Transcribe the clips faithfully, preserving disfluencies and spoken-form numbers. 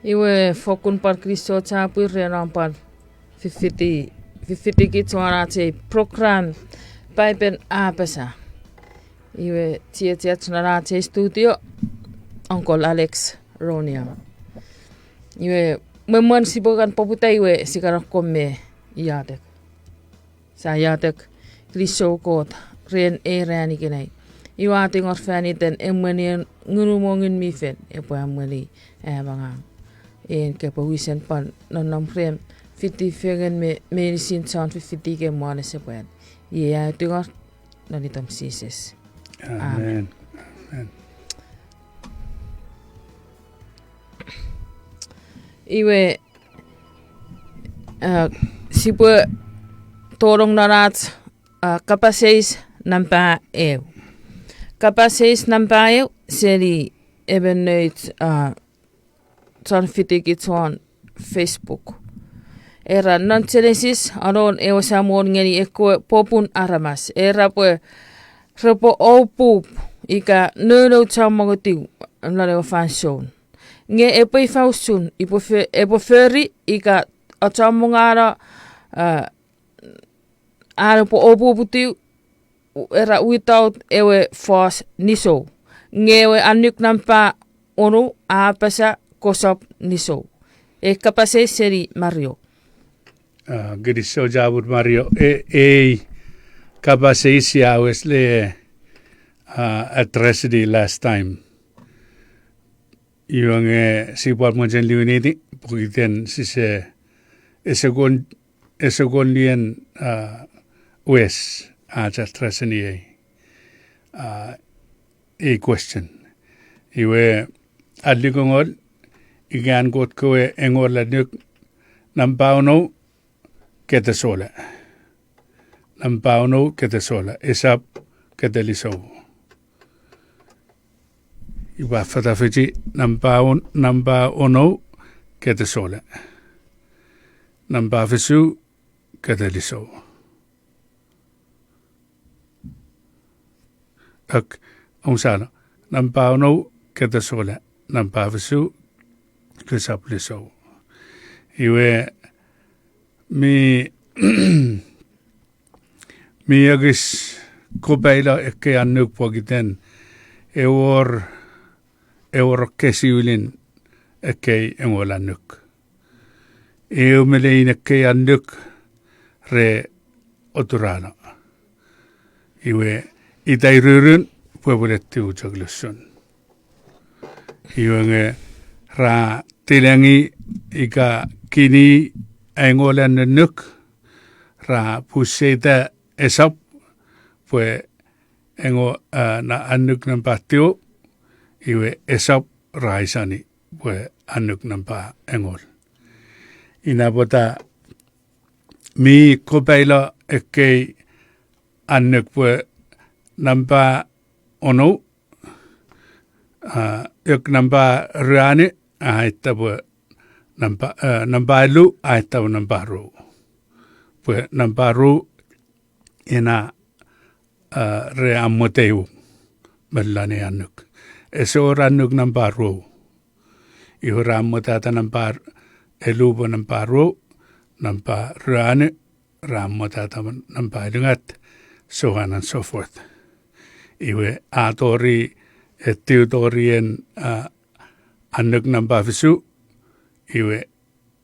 Iwe fokkun pwan kinisou chapur ren om pwan fifiti, fifitikich won ach ei program Paipen A Apasa. Iwe chiechiach non ach ei studio, Uncle Alex Roniam. Iwe mwen mwen sipwe kan poputa iwe sia kan akkom me iotek. Sia iotek, kinisou Kot ren ei ran ikenai. Iwe a tingor fan iten emwenien Ngunun Ngun mi Fel epwe emweni am angang. En kopwe wisen pwan nonnom rem, fiti fengen me meinisin chon fifiti kem won esepwan. Iei ai tingor non itom Jises. Amen. Amen. Iwe, sipwe tonong non ach kapas eis nampa eu. Kapas eis nampa eu seni emon nouch chon fitikich won Facebook. Era non Genesis, anon ewe Samon ngeni ekkewe popun aramas. Era pwe repwe opup ika nounou chommongetiw non ewe fansoun. Nge epwe ifa usun, epwe fori ika achommongano an epwe opuputiw, era without ewe fos nisou. Nge ewe annuk nampa onu a apasa kosap nisou. Ei kapas eis seni Mario. Kinisou chapur Mario. Ei kapas eis sia wes le addressini last time. Iwe nge sipwe pwan mochen liwiniti pokiten sise, ese kon, ese kon lien wes ach addressini ei, ei question. Iwe, annuk engol, ika an Kot kewe engol annuk, nampa onou, kete sola. Nampa onou, kete sola. Esap, kete lisou. Iwe a fatafichi, nampa onou, kete sola. Nampa fisu, kete lisou. Ak, omusano, nampa onou, kete sola. Nampa fisu, kesap lisou. Iwe, mi mi ekis kopailo ekkei annuk pokiten ewor, ewor ekkesiwilin ekkei engol annuk. Eu me lein ekkei annuk re oturano. Iwe, ita irurun pwe pweletiw chok lusun. Iwe nge ra tilengi ika kini engol annuk, ra puseita esap pwe engo, na annuk nampa tiw, iwe esap ra isani pwe annuk nampa engol. Ina pwata mi kopailo ekkei annuk pwe nampa onou, ek nampa ruanu, aita pwe nampa, nampa elu, aita pwe nampa ru. Pwe nampa ru ina re amweteu me lon ei annuk. Ese wor annuk nampa ru. Iwe ra amwetata nampa elu pwe nampa ru, nampa ruanu, ra amwetata nampa ulungat, so on and so forth. Iwe a tori, etiw tori en annuk nampa fisu, iwe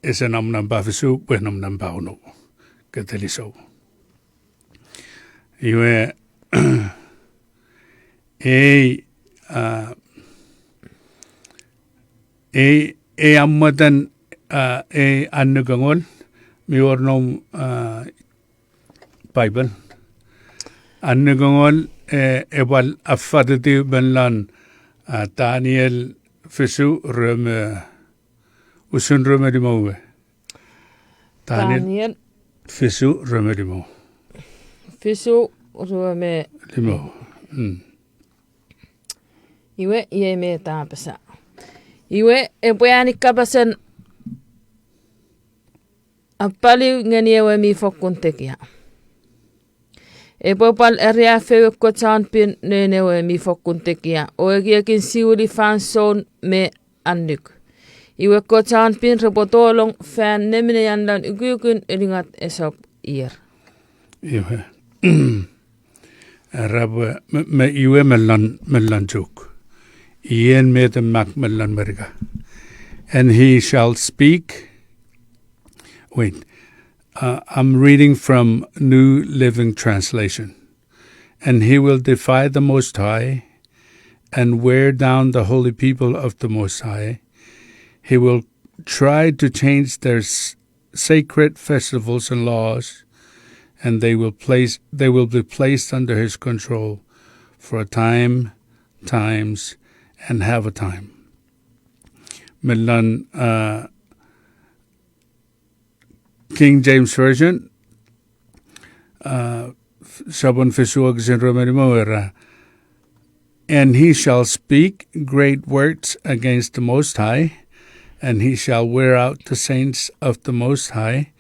ese nom nampa fisu pwe nom nampa onou. Kete lisou. Iwe ei, ei, ei amweten, ei annuk engol, mi wor nom Paipel. Annuk engol, epwal afatiti me lon Daniel fisu rue me, usun rue me limu we. Daniel fisu rue me limu. Fisu rue me limu. Iwe, iei met a apasa. Iwe, epwe ani kapasen apaliu ngeni ewe mi fokkun tekia. Epwe pwal eriafeue ekkoch chon pin noun ewe mi fokkun tekia o ekiekin siwili fansoun me annuk. Iwe ekkoch chon pin repwe tolong fan nemenean lon ukukun unungat esop ier. Iwe. Era pwe, me, me iwe me lon, me lon Chuuk. Ien met e mak me lon Merika. And he shall speak. Wait. Uh, I'm reading from New Living Translation. And he will defy the Most High and wear down the holy people of the Most High. He will try to change their s- sacred festivals and laws, and they will place, they will be placed under his control for a time, times, and half a time. Me lon, uh, King James Version, uh, f- sopun fisu wokisin rue me nimu era, And he shall speak great words against the Most High, and he shall wear out the saints of the Most High,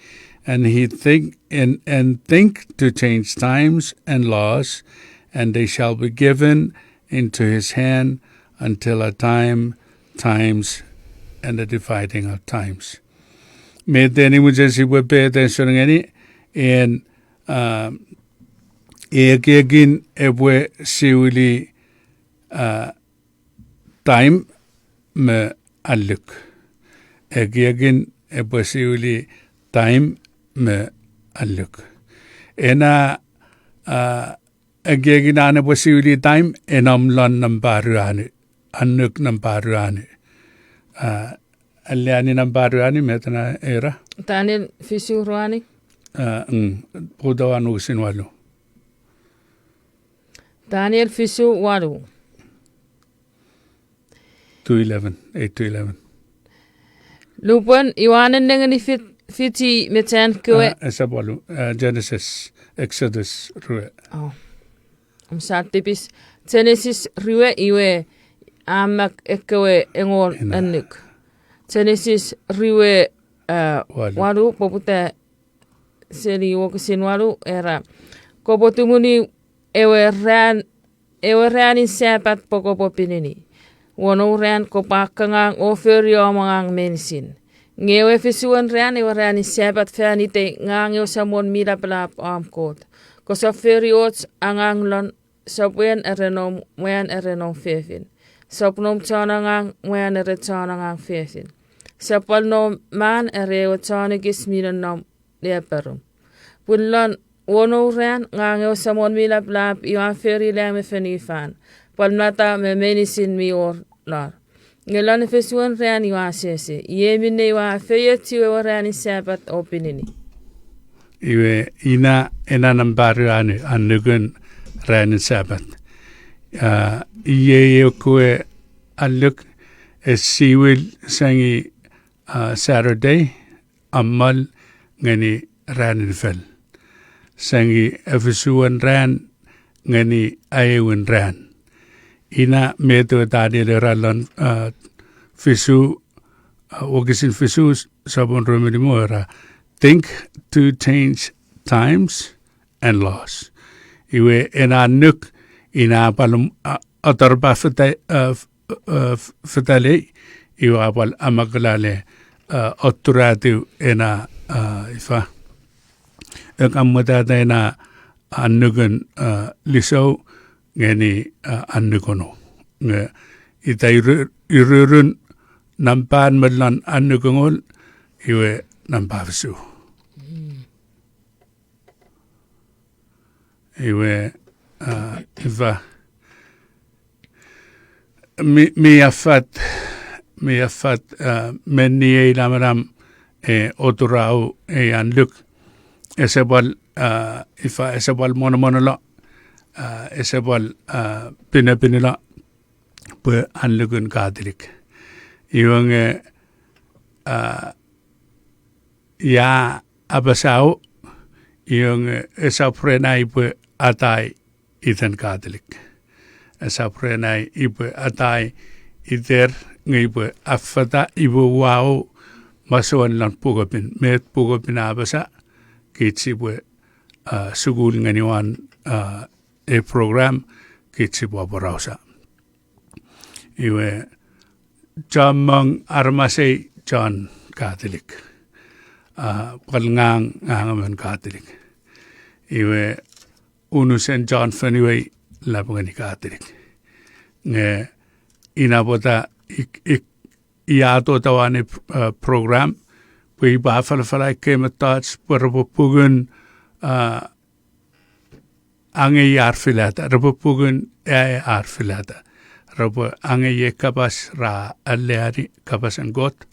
and he think and, and think to change times and laws, and they shall be given into his hand until a time, times, and a dividing of times. Met eni mwichen sipwe pay attention ngeni, en, ah, ekiekin epwe siwili, ah, time me alluk. Ekiekin epwe siwili time me alluk. Ena, ah, ekiekin an epwe siwili time, e nom lon nampa ruanu. Annuk nampa ruanu. Ah, alleani nampa ruanu, met ena era? Daniel fisu ruanu. Ah, mm, puta wanu wokisin walu. Daniel fisu walu. Two eleven, eight to eleven. Lupwen iwe a nennengeni fit- fiti mechan kewe. Ah, esap walu, ah, Genesis, Exodus rue. Oh. Om sa tipis. Genesis rue iwe a mak ekkewe engon annuk. Genesis rue, ah, walu. Walu, poputa seni wokisin walu, era, kopwe tumunu ewe ran, ewe ranin Sapat pwe kopwe pinini. Won ou ran kopwe akkangang o fori om angang meinisin. Nge ewe fisuen ran ewe ranin Sapat fan itei ngang ewe Samon mi lapalap om Kot. Kosap fori och angang lon sopwen are noum mwan are noum fefin. Sop noum chon angang mwan are chon angang fefin. Sap pwal noum man are ewe chon ekis mi nonnom leperum. Pun lon won ou ran ngang ewe Samon mi lapalap iwe a fori lang me fonufan, pwal mata me meinisin mi wor lon. Nge lon efesuon ran iwe a sese, iei minne iwe a feiochu ewe ranin Sapat o pinini. Iwe ina ena nampa ruanu, annukun ranin Sapat. Ah, iei ekkewe alluk, e siwil sengi, ah, Saturday, ammal ngeni ranin fel. Sengi efesuon ran ngeni aewin ran. Ina met ewe Daniel era lon, ah, fisu, ah, wokisin fisu, sopun rue me nimu era, think to change times and laws. Iwe ena annuk, ina pwal, ah, atorpa feta-, ah, f- eh, f- fetalei, iwe a pwal amakulale, eh, oturatiw ena, eh, ifa. Ekamwetata ena annukun, eh, lisou ngeni, eh, annukun ou. Nge ita iru- irurun nampan me lon annukun ou, iwe nampa fisu. Iwe, ah, ifa. Mi, mi affat, mi affat, ah, menni ei lamelam, e, oturau ei annuk. Ese pwal, ah, ifa, ese pwal monomonolo, ah, ese pwal, ah, pinepinilo, pwe annukun Katolik. Iwe nge, ah, ia apasau, iwe nge esap ren ai pwe atai iten Katolik. Esap ren ai ipwe atai iter nge ipwe affata ipwe uwau masouen lon pukepin. Met pukepin a apasa, kich sipwe, ah, sukul ngeni wan, ah, ei program, kich sipwe aporausa. Iwe, chommong aramasei chon Katolik. A, pwal ngang, ngang emon Katolik. Iwe unusen chon fonuei, lapengeni Katolik. Nge ina pwata ik, ik, ia tota won ei, a, program, pwe ipwe afalafala ekkei mettoch pwe repwe pungun, a, angei ar filata, repwe pungun aea ar filata. Repwe angei ei kapas ra alleani kapasen Kot,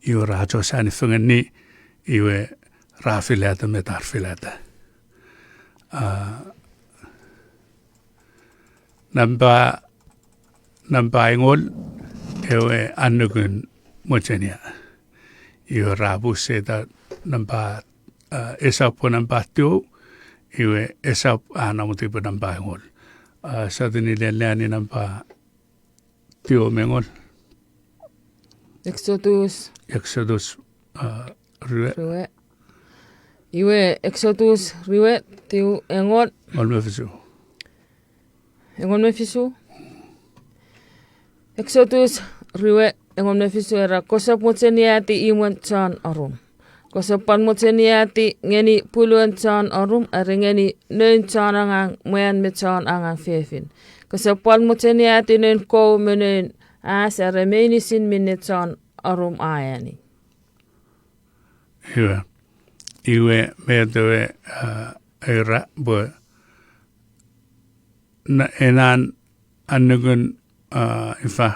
iwe ra chok sani fengeni, iwe ra filata met ar filata. A, nampa, nampa engol, ewe annukun mochenia. Iwe ra puseta nampa, a, esap pwe nampa tiu, iwe esap a namwot pwe nampa engol. A, sotuni leleani nampa tiu me engol. Exodus. Exodus, a, rue. Rue. Iwe Exodus rue, tiu, engol. Engol me fisu. Engol me fisu. Exodus rue, engol me fisu era, kosap mocheniati imwen chon orum. Kosap pwan mocheniati ngeni pwuluen chon orum, are ngeni noun chon angang mwan me chon angang fefin. Kosap pwan mocheniati noun kou me noun as, are meinisin minne chon orum a eani. Iwe, iwe met ewe, a, era pwe na, enan annukun, a, ifa,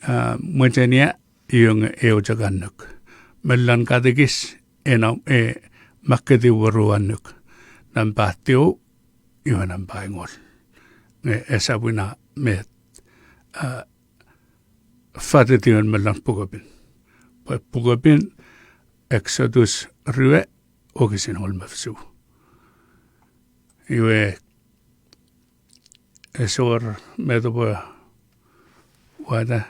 a, mochenia, iwe nge eu chok annuk. Me lon katekis, ena, e, makketiw ru annuk. Nampa tiu, iwe nampa engol. Nge esap ina met, a, fatetiwen me lon pukepin. Pwe pukepin Exodus rue, wokisin engol me fisu. Iwe ese wor met epwe wata.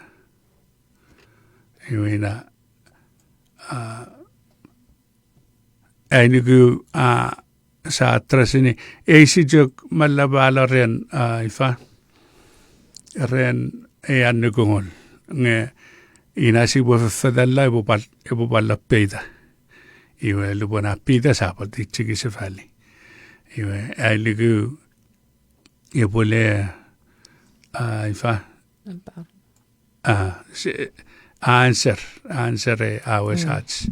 Iwe ina, a, ai nuku, a, sa addressini, eisi chok malapala ren, a, ifa, ren ei annuk engol. Nge ina sipwe fefetala epwe pwal, epwe pwal la Pita. Iwe lupwen a Pita sa pwal tichiki sefali. Iwe ai nuku epwe le, a, ifa, a, answer, answer e a wes ach,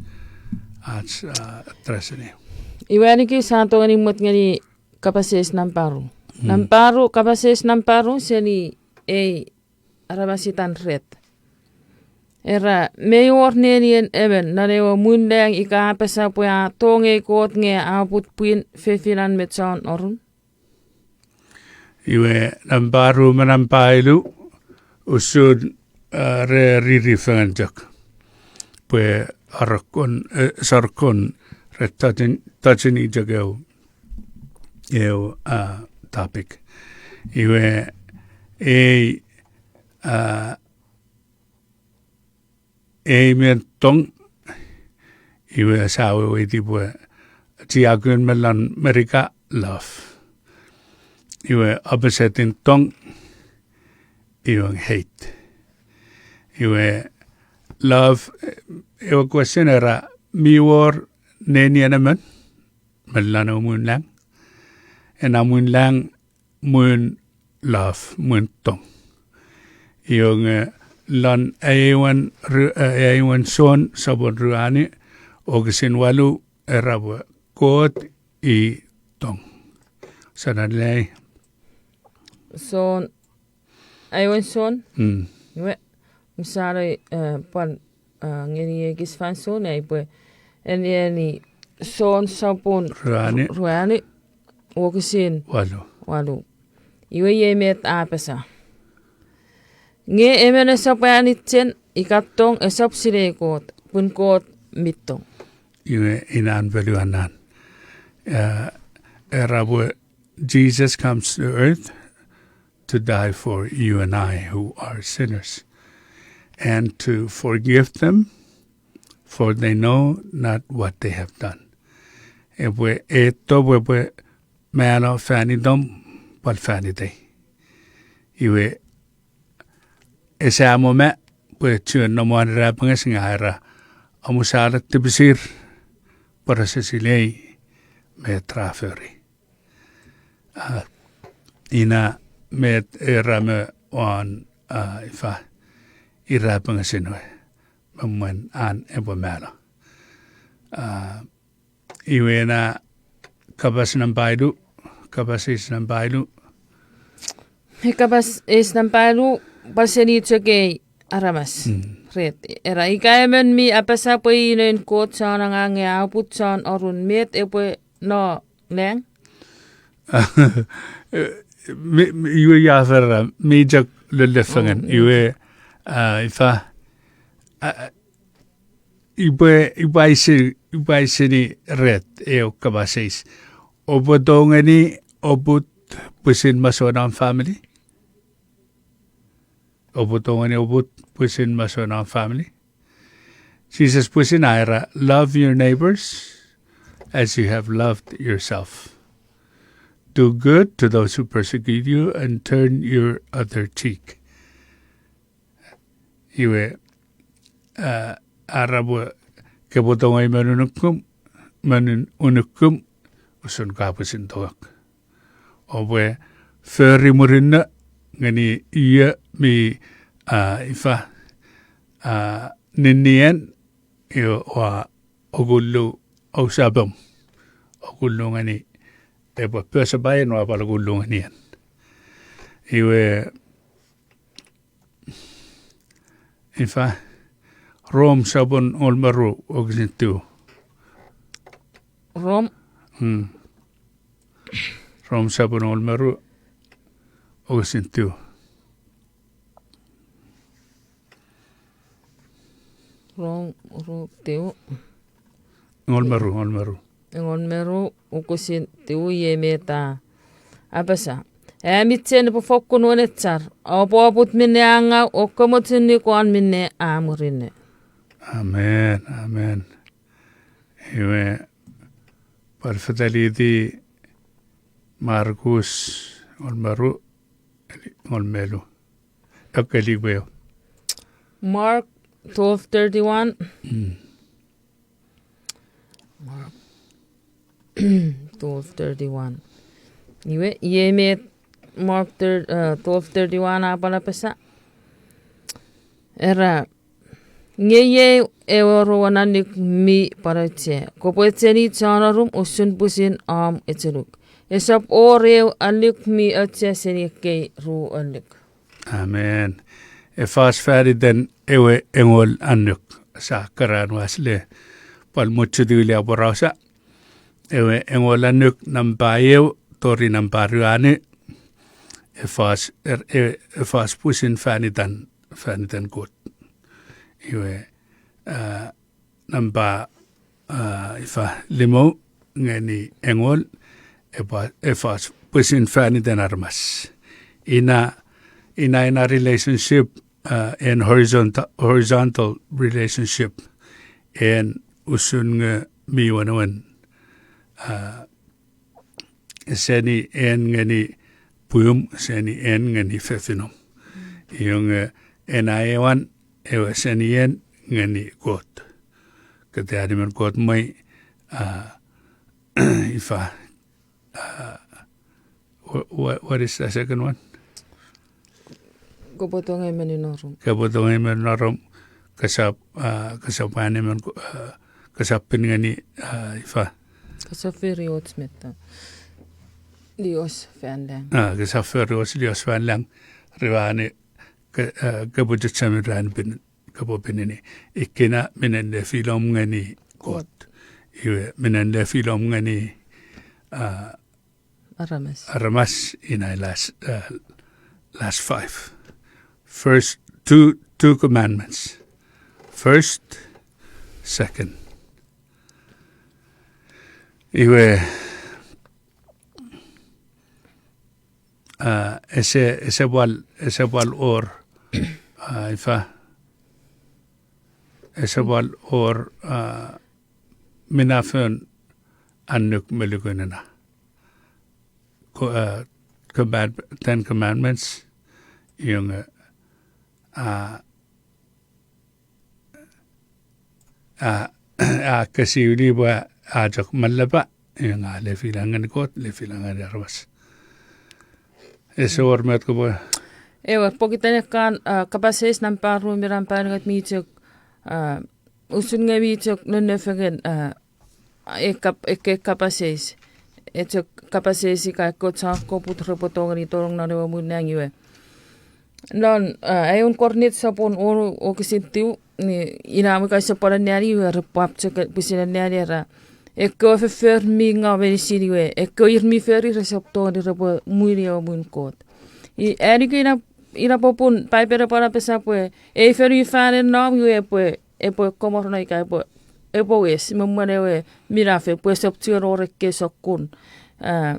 ach, a, addressini. Iwe ai nuku sa tongeni mwet ngeni kapas eis nampa ru. Nampa ru, kapas eis nampa ru seni ei aramas itan Ret. Era, mei wor nenien emon non ewe muun lang ika a apasa pwe a tongei Kot nge a put pwin fefinan me chon orum? Iwe nampa ru me nampa ilu, usun, a, re riri fengen chok. Pwe arokkon, e, sarkon re touchini chok eu, eu, a, topic. Iwe ei, a, ei men tong, iwe sa weweiti pwe chiakun me lon Merika, love. Iwe oppositein tong, iwe hate. Iwe love, ewe question era, mi wor nenien emon me lon ewe muun lang? Ena muun lang, muun love, muun tong. Iwe nge lon aewin, aewin Son sopun ruanu, wokisin walu, era pwe Kot i tong. Sa na lei? Son, aewin Son? Iwe, mi sa lei, e, pwan, a, ngeni ekis fansoun ai pwe, eni, eni Son sopun ruanu, wokisin walu. Iwe iei met a apasa: Nge emon esap anichen ika tong esap sinei Kot, pun Kot mi tong. Iwe inan pelu anan. A, era pwe Jesus comes to earth to die for you and I who are sinners, and to forgive them, for they know not what they have done. Epwe, eto pwe epwe mano fan itom, pwal fan itei. Iwe, ese amwo ma, pwe chuen nom won irapenges nge a era, omusano tipisir, pwe rese silei met ra fori. A, ina met era me won, a, ifa, irapengesin we, me mwen an epwe malo. A, iwe ena kapas nampa ilu, kapas eis nampa ilu. Ei kapas eis nampa ilu, pwal seni chok ei aramas. Mm. Ret, era ika emon mi apasa pwe i noun Kot chon angang nge a oput chon orun, met epwe no lang? Mi, mi, iwe ia fera, mi chok lelefengen, oh, iwe, okay. A, ifa, a, a, ipwe, ipwe aise-, ipwe aiseni Ret eu kapas eis. Oupwe tongeni oput pwisin masouen om family? Oupwe tongeni oput pwisin masouen om family? Jises pwisin a era, love your neighbors as you have loved yourself. Do good to those who persecute you and turn your other cheek. Iwe, a, a era pwe, kepwe tongei monun unukum, monun unukum, usun ka pwisin tongok. Oupwe fori murinno ngeni io mi, a, ifa, a, ninnien, io ua okullu ousapom, okullu ngeni, epwe pesepaien ua pwal okullu ngenien. Iwe, ifa, Rom sopun engol me ru wokisin tiu. Rom? Mm. Rom sopun engol me ru wokisin tiu. Rom ru tiu. Engol me ru, engol me ru. Engol me ru wokisin tiu, iei met a apasa. Ami chen epwe fokkun wenechar, oupwe oput minne a ngau, o komochunuk won minne a murinno. Amen, amen. Iwe, pwal fetaliti Markus engol me ru, eli-, engol me lu. Ekkei, liweo. Mark twelve thirty-one. Mm. Mark twelve thirty-one. Iwe, iei met Mark thir-, uh, twelve thirty-one a pwal apasa. Era, nge iei ewe oruan annuk mi pwal auchea. Kopwe echeni chon orum usun pwisin om echenuk. Esap wor eu annuk mi auchea seni ekkei ru annuk. Amen. E fos fan iten ewe engol annuk. Sa keran wasle pwal muchutiw le aporausa. Ewe engol annuk nampa eu tori nampa ruanu. E fos, er, e, e fos pwisin fan itan, fan iten Kot. Iwe, a, nampa, a, ifa, limu ngeni engol, e pwa-, e fos pwisin fan iten aramas. Ina, ina, ina relationship, a, en horizontal, horizontal relationship, en usun nge mi wenewen, a, seni en ngeni pwium, seni en ngeni fefinom. Iwe nge ena ewan ewe seni en ngeni Kot. Kete animen Kot mei, a, ifa, a, wha-, wha-, what is the second one? Kopwe tongei monun orum. Kopwe tongei monun orum, kosap, a, kosap animen, a, kosap pin ngeni, a, ifa. Kosap fori och meta. Lios fan lang. A, kosap fori och lios fan lang. Ruanu, ke-, a, kopwe chechemeni ran pin, kopwe pinini. Ikkena minen lefilom ngeni Kot. Kot. Iwe, minen lefilom ngeni, a, aramas. Aramas, ina last, uh, last five. First two, two commandments. First, second. Iwe, uh, ese, ese pwal, ese pwal wor, uh, ifa, ese pwal wor, uh, minafon annuk me lukun ena. Ko-, uh, command-, Ten Commandments, iwe nge, uh, a, a kesiwili pwe a chok mallapa, iwe nge a lefila ngeni Kot, lefila ngeni aramas. Ese wor met kopwe. Ewe, pokiten ekkan, a, kapas eis nampa ru mi ran paningat mi chok, a, usun nge mi chok nonnofengen, a, e kap-, e ke kapas eis. E chok kapas eis ika ekkoch koput repwe tongeni tonong non ewe muun nang iwe. Non, a, eun Korint sopun wonu wokisin tiu, ni, ina mwikai sopwolon nani iwe repwap chok pwisin nani era. Ekkewe foffor mi ngaw meinisin iwe, ekkewe ir mi fori resap tongeni repwe mwini ewe muun Kot. I, aniki ina, ina popun Paipel epwe apasa pwe, ei fonufan e nom iwe epwe, epwe komorno ika epwe, epwe wes, me mwen ewe minafo, pwe esap chuen wor ekkei sokkun, a,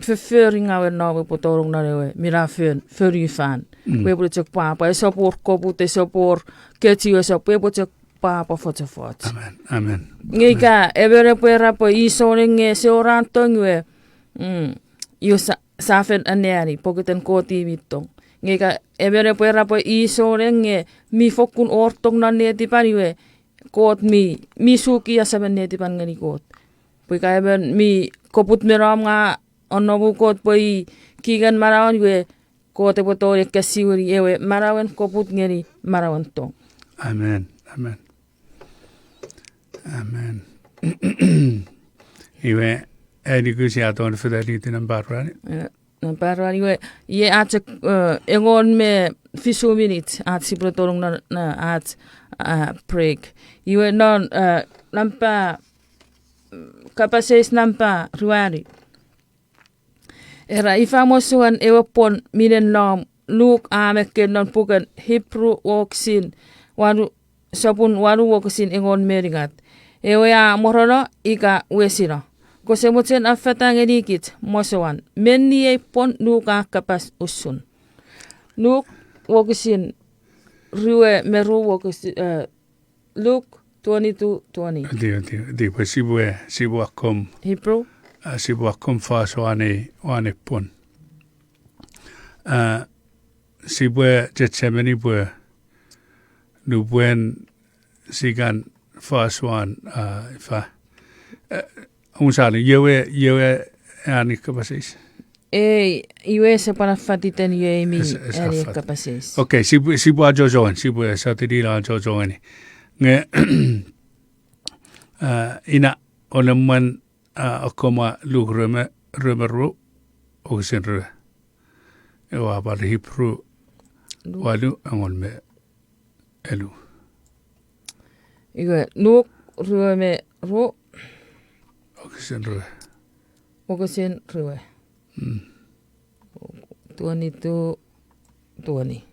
foffor ngaw e nom epwe tonong non ewe minafon fonufan. Mm. Pwe epwe chok pwapwa, esap wor koput, esap wor kechiw, esap, pwe epwe chok pwapwa fochofoch. Amen, amen. Nge ika, emon epwe era pwe i souneng nge ese wor an tong iwe, mm, iwe sa-, sa fen anneani, pokiten Kot i mi tong. Nge ika, emon epwe era pwe i souneng nge mi fokkun wor tong non netipan iwe, Kot mi, mi suki asamen netipan ngeni Kot. Pwe ika emon mi koput me nom nge a anomu Kot pwe i kingen manauan iwe, Kot epwe tongeni ekkesiwini ewe manauen koput ngeni manauen tong. Amen. Amen. Amen. Iwe, ai nuku sia tongeni fetani iti nampa ruanu. E, nampa ruanu iwe, iei a chok, e, engon me fisu minit ach sipwe tonong non, non ach, a, break. Iwe non, e, nampa, kapas eis nampa ruanu. Era ifa mosuan ewe pwon minen nom Luk a mekken non puken Hipru wokisin wanu, sopun wanu wokisin engon me unungat. Ewe a morono ika wesino. Kose mochen affata ngenikich mosuan. Menni ei pwon Luk a kapas usun. Luk wokisin rue me ru wokisin, e, Luke twenty-two twenty. Eti, eti, eti, pwe sipwe, sipwe akkom. Hebrew? A, sipwe akkom fos won ei, won ei pwon. A, sipwe chechemeni pwe nupwen sikan fos won, a, ifa. A, umusani, iewe, iewe ani kapas eis. Ei, iwe ese pwan affat iten iwe mi ani kapas eis. Okay, sipwe, sipwe achocho ngeni, sipwe sotuni la achocho ngeni. Nge, a, ina olemwen, a, akkomwa Luk rue me, rue me ru, wokisin rue. Ewe a pwal Hebrew, Luk. Walu, engon me elu. Iwe, Luk rue me ru. Wokisin rue. Wokisin rue. Mm. Twenty-two twenty.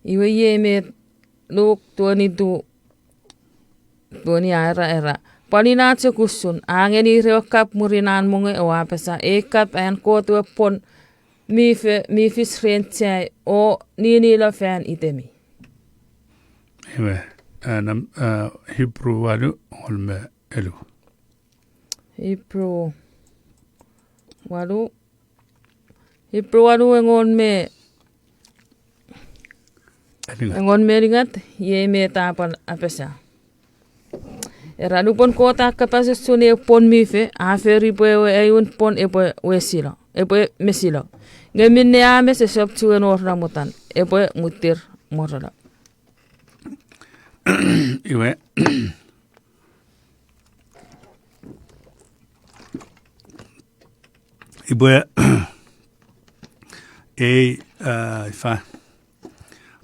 Iwe iei met Luk twenty-two twenty a era, era. Pwan ina chok usun, a ngeni ir ewe kap mwirin an mongo o a apasa, ei kap an Kot we pwon mi fe, mi fis ren chai o ninilo fan itemi. Iwe, a, nam, a, Hebrew walu, engon me elu. Hebrew walu. Hebrew walu engon me, engon me unungat, iei met a pwan apasa. Era nupwen Kot a kapas usun ei pwon mi fe, a fori pwe ewe aewin pwon epwe wesilo, epwe mesilo. Nge minne a mes esap chuen wor namotan, epwe mwitir morono. Iwe. Ipwe, ei, a, ifa,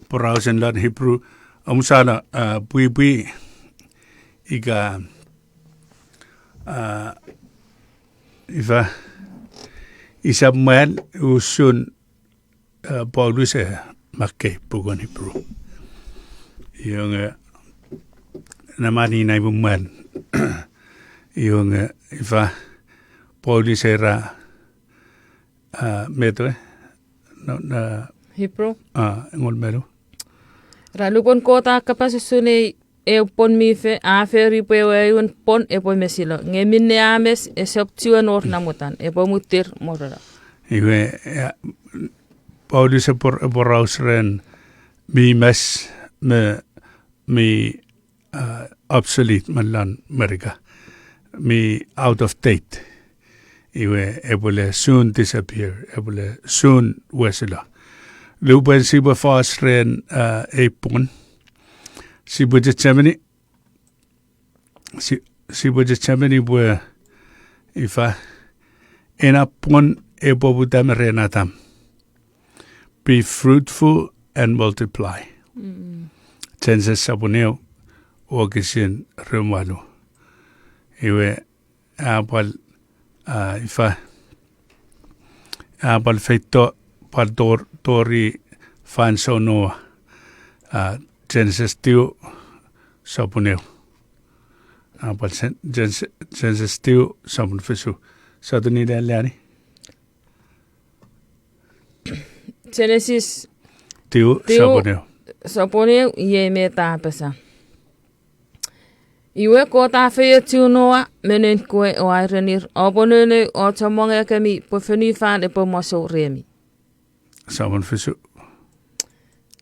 porausen lon Hebrew, omusano, a, pwipwi, ika, a, ifa, isap mwan usun, a, Paulus e makkei puken Hebrew. Iwe nge, namani nai mwan. Iwe nge, ifa, Paulus era, a, met we? No, na, Hebrew? A, engon me elu. Ra nupwen Kot a kapas usun ei eu pwon mi fe, a fori pwe ewe aewin pwon epwe mesilo. Nge minne a mes esap chuen wor namotan, epwe mwitir morono. Iwe, a, Paulus epwe, epwe poraus ren mi mes me mi uh, obsolete me lon Merika. Mi out of date. Iwe epwe le soon disappear, epwe le soon wesilo. Lupwen sipwe fos ren, uh, ei pwon. Sipwe chechemeni, si-, sipwe chechemeni pwe ifa, ena pwon epwe poputa me ren Adam. Be fruitful and multiply. Genesis sopun eu, wokisin rue me walu. Iwe, a pwal, a, ifa, a pwal feito, pwal tor-, tori fansoun Noa. A, Genesis tiu, sopun eu. A pwal Gen-, Gen-, Genesis tiu, sopun fisu. Sotuni leleani. Genesis tiu, tiu, sopun eu. Sopun eu, iei met a apasa. Iwe Kot a efeiochu Noa me noun kewe o a erenir, oupwe nounou o chommongekemi pwe fonufan epwe mosou remi. Sopun fisu.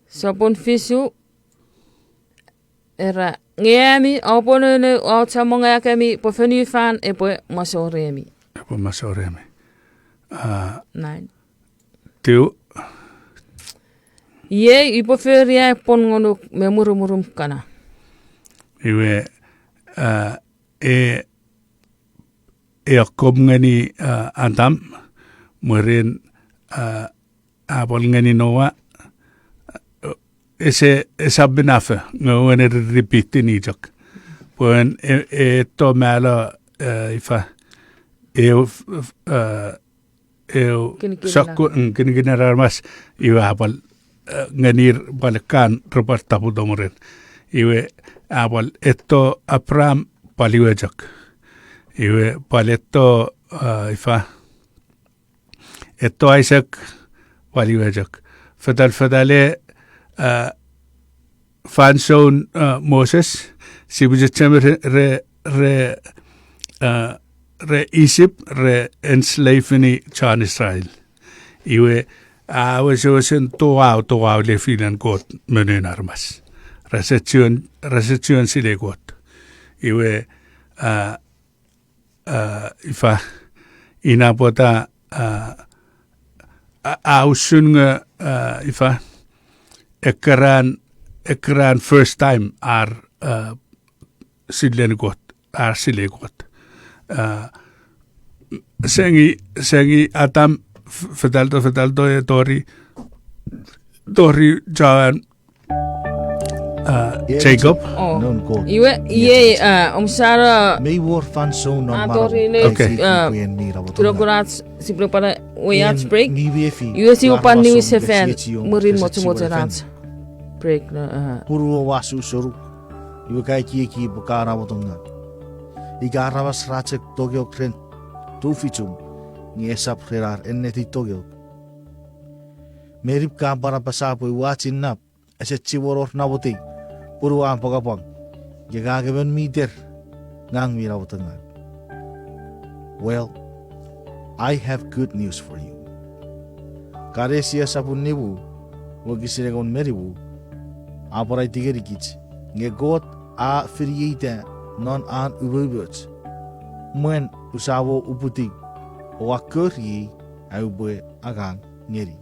Sopun fisu, era, nge ami oupwe nounou o chommongekemi pwe fonufan epwe mosou remi. Epwe mosou remi. A, nine. Tiu. Iei upwe fori ai pwon ngonuk me murumurum kana. Iwe, a, e, e akkom ngeni, a, Adam, mwirin, a, a pwal ngeni Noa, ese, esap minafo, nge wen e repeat-ini chok. Pwe e, e to malo, e, ifa, eu, f-, f-, e, eu, kinikin sokku, mm, kinikin aramas, iwe a pwal, e, ngenir pwal kan repwe tapweto mwirin. Iwe a pwal eto Abraham pwal iwe chok. Iwe pwal eto, e, ifa, eto Isaac, pwal iwe chok. Fetal, fetale, e, fansoun, e, Moses, sipwe chechemeni re, re, re, e, re Isip, re enslave-ini chon Israel. Iwe, a wesewesen toau, toau lefilin Kot me noun aramas. Rese chuen, rese chuen silei Kot. Iwe, a, a, ifa, ina pwata, a, a, a usun nge, a, ifa, ekkeran, ekkeran first time ar, a, silei Kot, ar silei Kot. A, sengi, sengi Adam, f-, fetalto, fetalto e tori, tori chon, a, Jacob. Iwe, iei, a, omsara. Mei wor fansoun non a tori ne, okay, a, kilokunach, sipwe pwan wei ach break. Iwe sipwe pwan niwinsefan mwirin mochomochonach break, a. Pun ua su soruk, iwe ka ekieki pwe ka namwotonga. Ika aramas ra chok tongok ren tufichum, nge esap ren ar ennetin tongok. Merip ka pwan apasa pwe ua chinnap, ese chiwen wor namwotei, pun ua apwangapwang, nge ngang emon mi ter, ngang mi namwotonga. Well, I have good news for you. Kalesia sopun nimu, wokisin engon me nimu, a pwan aiti ngenikich, nge Kot a finieita non an umoumoch, mwen usamo uputiw, o a koriei, a upwe angang ngeni.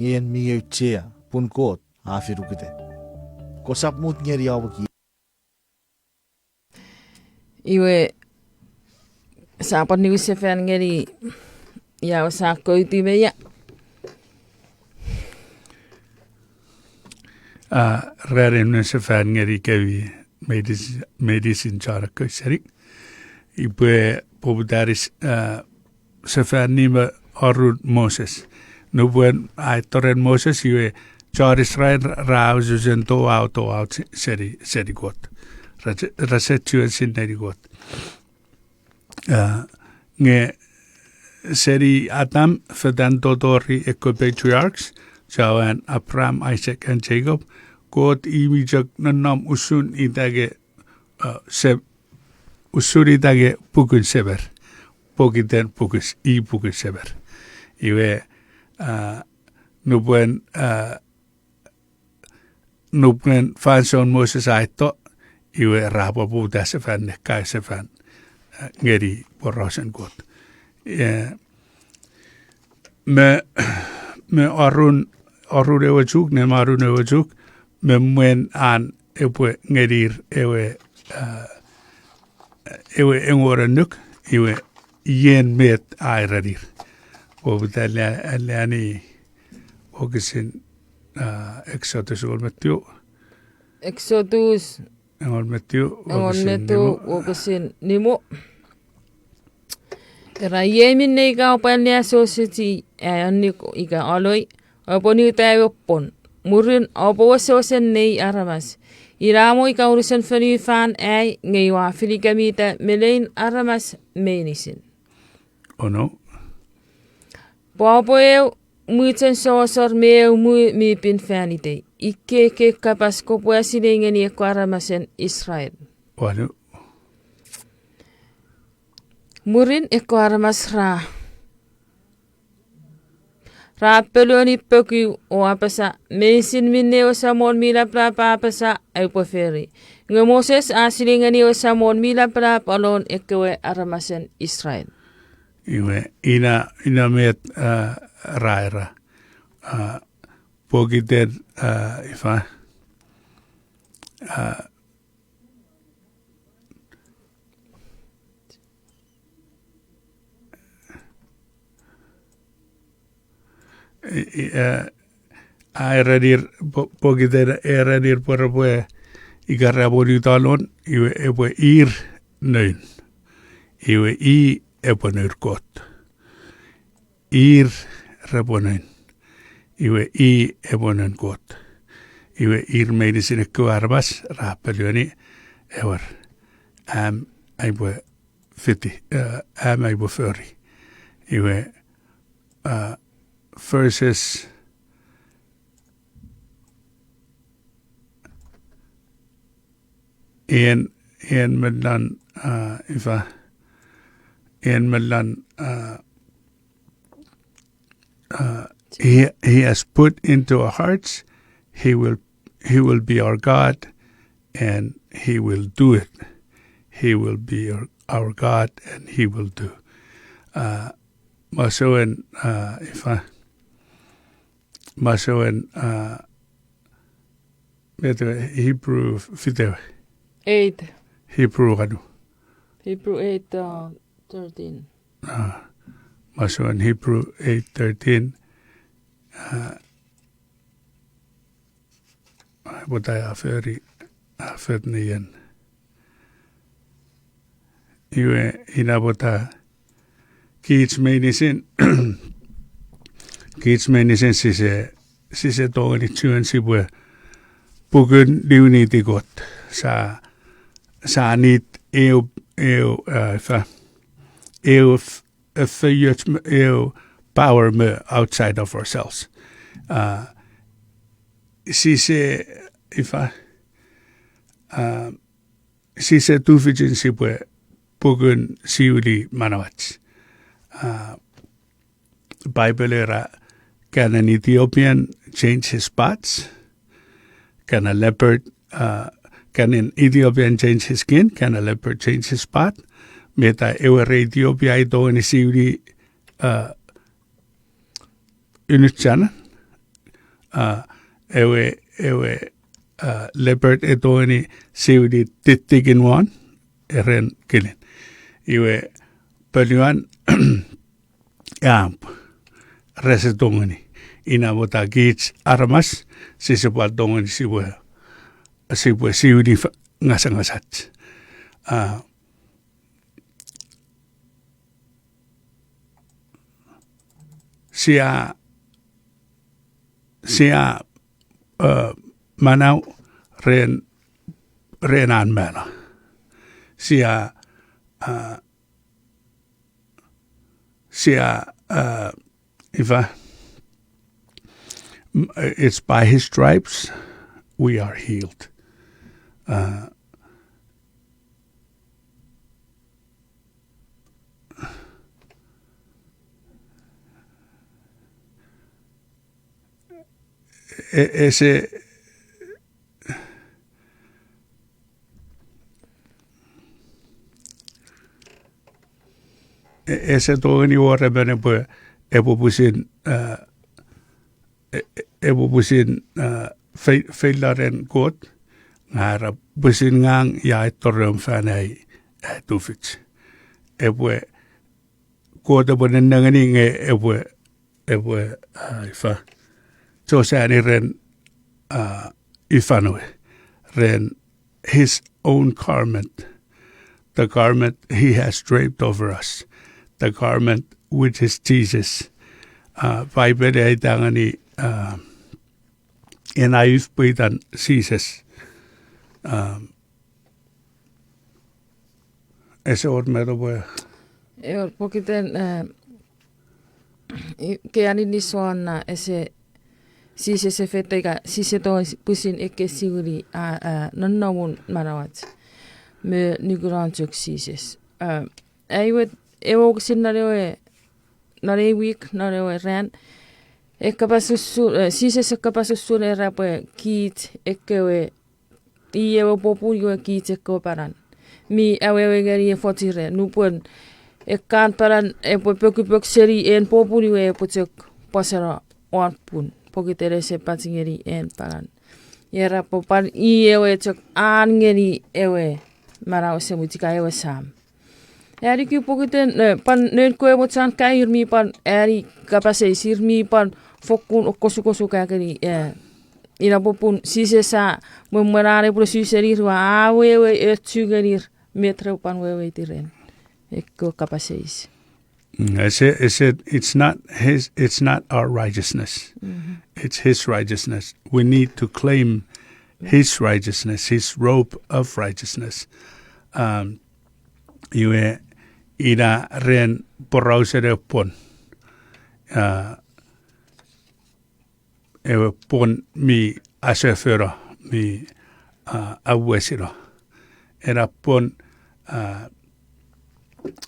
En mi auchea, pun Kot a finuketa. Kosap mut ngeni awoki. Iwe, sia pwan niwinsefan ngeni ia sa kouti me ia. A, ranin niwinsefan ngenikemi meinisin, meinisin chon akkauseni. Upwe poputani, a, sefani me arun Moses. Nupwen a eto ren Moses iwe chon Israel ra, ra ususen toau, toau se-, seni, seni Kot. Ra se-, rese chuen sinei Kot. A, nge seni Adam fetan totori ekkewe patriarchs, chon Abraham, Isaac, and Jacob, Kot i mi chok nonnom usun ita nge, a, se-, usun ita nge pukun semer. Pokiten pukun s-, i pukun semer. Iwe, a, nupwen, a, nupwen fansoun Moses a eto, iwe ra poputa sefan ne kaeo sefan, eh, ngeni porausen Kot. Eh, me, me arun, arun ewe chuk, ne manun ewe chuk, me mwen an epwe ngenir ewe, eh, ewe engon annuk, iwe ien met a erenir. Poputa le-, aleani wokisin, ah, Exodus engon me tiu. Exodus engon me tiu, engon me tiu, wokisin nimu. Wokisin nimu. Era iei minne ika oupwe anneasochisi ai annuk ika aloi, oupwe nuta ewe pwon. Mwirin oupwe wesewesen nei aramas. Ina mo ika unusen fonufan ai, nge ua finikemita me nein aramas meinisin. Ono. Pwe oupwe eu mwichen sosor me eu mwu mi pin fan itei. Ikkei kapas kopwe asinei ngeni ekkewe aramasen Israel. Wanu. Mwirin ekkewe aramas ra, ra ponueni poku o apasa, meinisin minne ewe Samon mi Lapalap a apasa aupwe fori. Nge Moses a sinei ngeni ewe Samon mi Lapalap alon ekkewe aramasen Israel. Iwe, ina, ina met, ah, ra era. Ah, pokiten, ah, ifa, ah, i-, i-, eh, a erenir, po-, pokiten erenir pwe repwe ika ra pwonuta lon, iwe epwe ir noun. Iwe i epwe noun Kot. Ir repwe noun. Iwe i epwe noun Kot. Iwe ir meinisin ekkewe aramas ra ponueni, ewer, am aipwe fiti, eh, am aipwe fori. Iwe, eh, verses en, en me lon, eh, ifa, en me lon, eh, uh, he, he has put into our hearts, he will, he will be our God, and he will do it. He will be our, our God, and he will do. Uh, masouen, uh, ifa, masouen, uh, met ewe Hebrew fitewe. Eight. Hebrew kanu. Hebrew eight, uh, thirteen. Ah, masouen Hebrew eight thirteen. Ah, pwata a fori, a fori neien. Iwe ina pwata kich meinisin, kich meinisin sise, sise tongeni chuen sipwe pukun niwiniti Kot. Sa, sa nit eu, eu, uh, fa, eu f-, efeioch me eu power me outside of ourselves. Uh, sise, ifa, uh, sise tufichin sipwe pukun siwili manauach. Uh, Bible era, can an Ethiopian change his spots? Can a leopard, uh, can an Ethiopian change his skin? Can a leopard change his spot? Meta ewe re Ethiopia a tongeni siwili, uh, unuchan, uh, ewe, ewe, uh, leopard e tongeni siwili tittikin won, eren kilin. Iwe, poluan, Ap, rese tongeni. Ina pwata kich aramas, sise pwal tongeni sipwe, sipwe siwini f-, ngasangasach. Ah, sia, sia, eh, manau ren, ren an mano. Sia, eh, sia, uh, ifa, m-, it's by his stripes we are healed. Uh, e-, ese, Ese tongeni wor emon epwe, epwe pwisin, uh, e-, e-, epwe pwisin, uh, fei-, feilaren Kot, nge era pwisin ngang ia etto reom fan ai, ai tufich. Epwe, Kot epwe nennengeni nge epwe, epwe, uh, ifa. Chosani ren, uh, ifan we. Ren his own garment, the garment he has draped over us, the garment which is Jesus. Uh, Bible e aita ngeni, uh, ena if pwe itan Jesus. Um, ese wor met epwe. Ewer pokiten, uh, I-, ke aninis won na ese, Jises e feita ika Jises e tongeni pwisin ekkesiwini, a, a, nonnomun manauach. Me nukunon chok Jises. A, ai we, ewe wokisin non ewe, non ei wik, non ewe ran. E kapas usun, e, Jises e kapas usun era pwe kich ekkewe i ewe popun iwe kich ekkewe panan. Mi awewe ngeni efoch ira, nupwen ekkan panan epwe pokupok seni en popun iwe epwe chok pwaseno won pun, pokiten ese pach ngeni en panan. Era pwe pwan i ewe chok an ngeni ewe manau esemuch ika ewe Sam. Ani ku pokiten, eh, pwan noun kewe mochen kaeo ir mi pwan ani kapas eis, ir mi pwan fokkun okkosukosuk akeni, eh, ina popun Jises a, mwen, mwen an epwe su seni ir iwe a wewe ochu ngeni ir met re pwan weweiti ren. Ekkewe kapas eis. Mm, I said, I said, it's not his, it's not our righteousness. It's his righteousness. We need to claim his righteousness, his robe of righteousness. Um, iwe ina ren porausen ewe pwon. Uh, ewe pwon mi asefeno, mi, uh, awesino. Ena pwon, uh,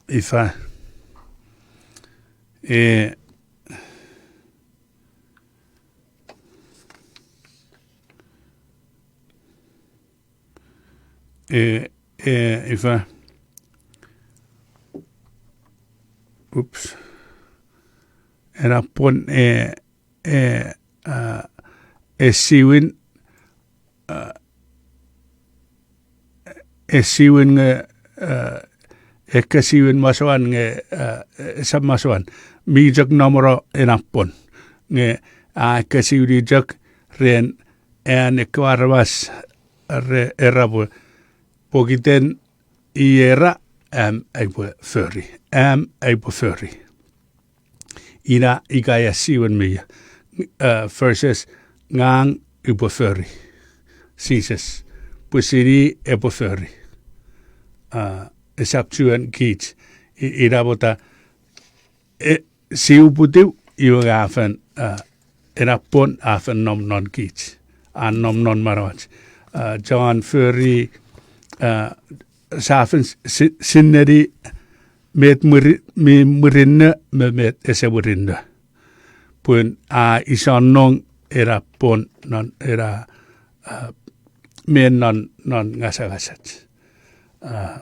ifa, e, e, e, ifa. Oops. Ena pwon, e, e, a, e siwin, a, e siwin nge, a, ekkesiwin masoan nge, a, esap masoan. Mi chok nomono ena pwon. Nge, a, ekkesiwini chok ren an ekkewe aramas re, era pwe pokiten i era, am aipwe fori. Am aipwe fori. Ina ika ia siwin mi, uh, versus ngang upwe fori. Jises. Pwisin i epwe fori. Uh, esap chuen kich. I-, ina pwata, e, si uputiw, iwe a fen, uh, ena pwon a fen nom non kich. A nom non manauach. Uh, John fori, uh, sa fen si-, sinneni met mwiri-, mi murinno me met ese murinno. Pun a isonnong ena pwon non ena, uh, men non, non ngasangasach. Uh,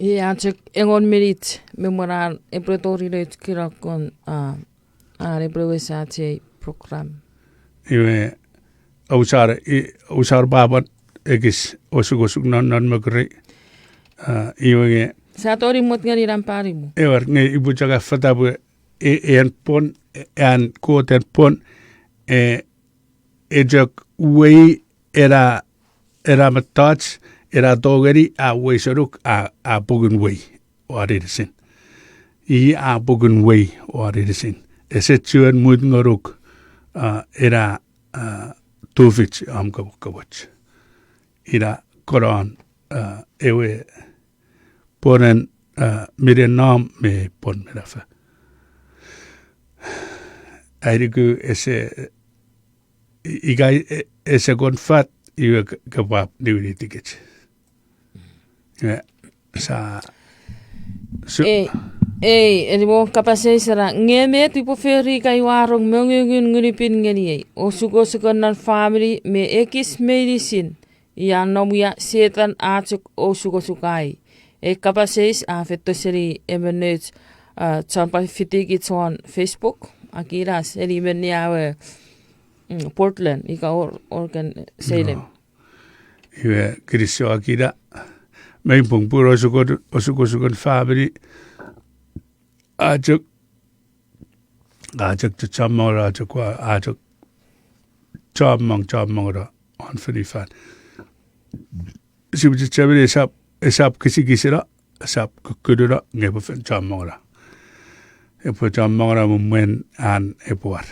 Ia, chok engon minit me mwen an epwe tori nouch kinakon, a, an epwe wesach ei program. Iwe, ausar, i, ausar papan ekis osukosuk non, non mokurei. A, iwe nge. Sa tori mot ngeni nampa nimu. Ewer, nge ipu chok a fata pwe, e, en pwon, e, an Kot en pwon, e, e chok wei ena, ena mettoch, ena tongeni a wei senuk a, a pungun wei won inisin. I a pungun wei won inisin. Ese chuen mut ngonuk, a, ena, a, tufich om komokomoch. Ina konon, a, ewe pwonen, a, minen nom me pwon menafa. Ai nuku ese, i-, ika e-, ese kon fat iwe k-, kopwap niwinitikich. Iwe, sa, su- E, Ei, eni mo kapas eis era, nge met upwe fori ika ua rong mongungun Ngun mi Pin ngeniei, osukosuken non famini me ekis meinisin, ia nom ia Setan a chok osukosukai. Ei kapas eis a feito seni emon nouch, a, chon pwan fitikich won Facebook, Akilas, eni menni awe, mm, Portland, ika Or-, Oregon, Salem. Iwe kinisou Akila, mei pung pun osukon-, osukosuken famini, a chok, a chok chommong, a chok ua, a chok chommong, chommong ra won fonufan. Sipwe chechemeni esap, esap kisikisino, esap kukkununo, nge epwe fen chommongeno. Epwe chommongeno mwen an epwe war.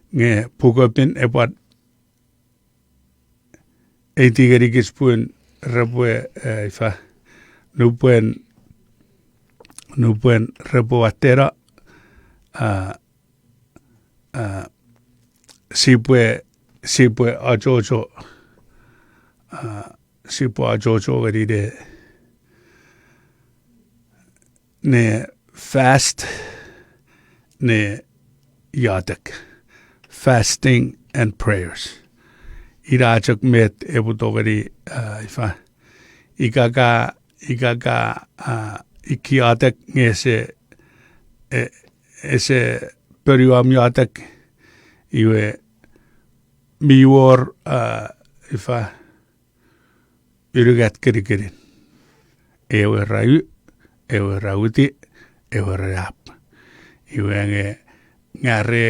Nge Puk mi Pin epwe aiti ngenikich pun repwe, e, ifa, nupwen, nupwen repwe watteno, a, a, sipwe, sipwe achocho, a, sipwe achocho ngeni ne, ne fast, ne iotek. Fasting and prayers. Ina chok met epwe tongeni, a, ifa. Ika ka, ika ka, a, ika iotek nge ese, e, ese ponuom iotek, iwe mi wor, a, ifa, unungat kinikinin. Ewe ra u, ewe ra witi, ewe ra ap. Iwe nge, nge are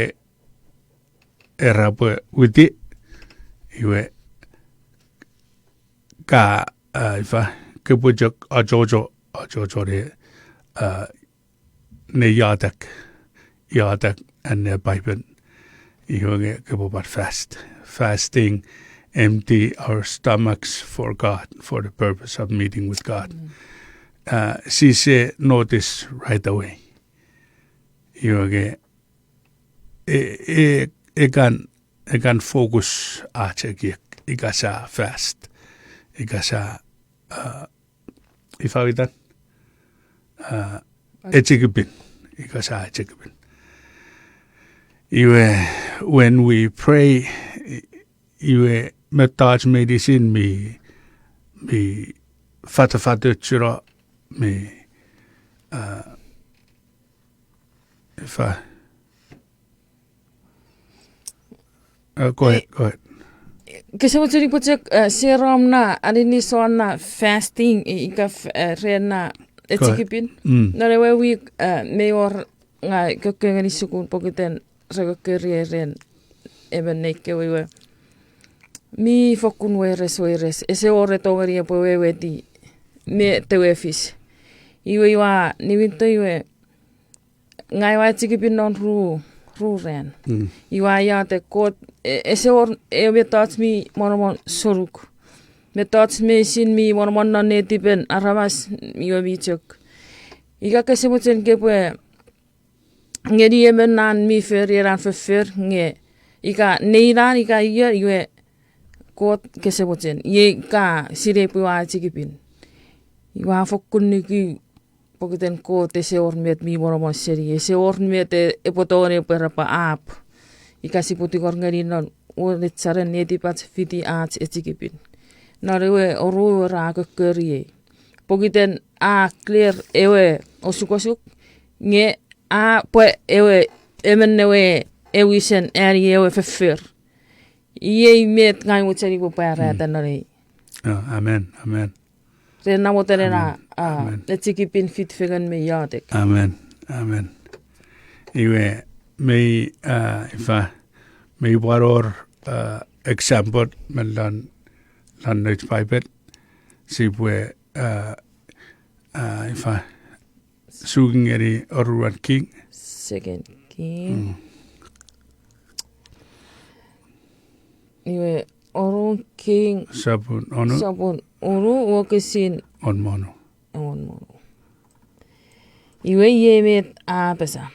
era pwe witi, iwe ka, a, ifa, kopwe chok achocho, achocho ne, a, ne iotek, iotek anne Paipen. Iwe nge kopwe pwan fast. Fasting, empty our stomachs for God, for the purpose of meeting with God. A, sise notice right away. Iwe nge, e, e, e kan, e kan focus ach ekiek, ika sa fast, ika sa, a, ifa itan, a, echikipin, ika sa echikipin. Iwe, when we pray, i-, iwe mettoch meinisin mi, mi fatafatochuno, mi, a, ifa. Uh, go ahead, go ahead. Kese mocheni pwe chok, uh, serom na, aninis won na fasting, i-, ika f-, uh, ren na echikipin. Non ewe wik, uh, mei wor ngang kokko ngeni sukun pokiten re kokkori ren emon nei kewe iwe. Mi fokkun weires, weires. Ese wor re tongeni epwe weweiti me tewefis. Iwe iwa niwinto iwe. Ngang ua echikipin non ru, ru ran. Iwa iotek Kot, e-, ese wor ew mettoch mi monomon sonuk. Mettoch meinisin mi monomon non netipen aramas iwe mi chok. Ika kese mochen kopwe ngeni emon nan mi fori ena foffor nge ika neinan ika io iwe Kot kese mochen. Iei ka sinei pwe ua echikipin. Iwa fokkun nuku pokiten Kot ese wor met mi monomon seni, ese wor met e-, epwe tongeni epwe era pwe ap. Ika sipwe tingor ngeni non wenecharen netipach fiti ach echikipin. Non ewe oruan ra kokkoriei. Pokiten a clear ewe osukosuk, nge a pwe ewe emon ewe ewisen ani ewe foffor. Iei met ngang mochen upwe pwarata non ei. Amen, amen. Ren namoten ena, a, echikipin, fitfengen me iotek. Amen, amen. Iwe, mei, a, ifa, mei pwan wor, a, example me lon, lon nouch Paipen, sipwe, a, a, ifa, suki ngeni Oruan King. Second King. Iwe, Oruan King. Sopun onu. Sopun onu, wokisin engon me onu. Engon me onu. Iwe iei met a apasa.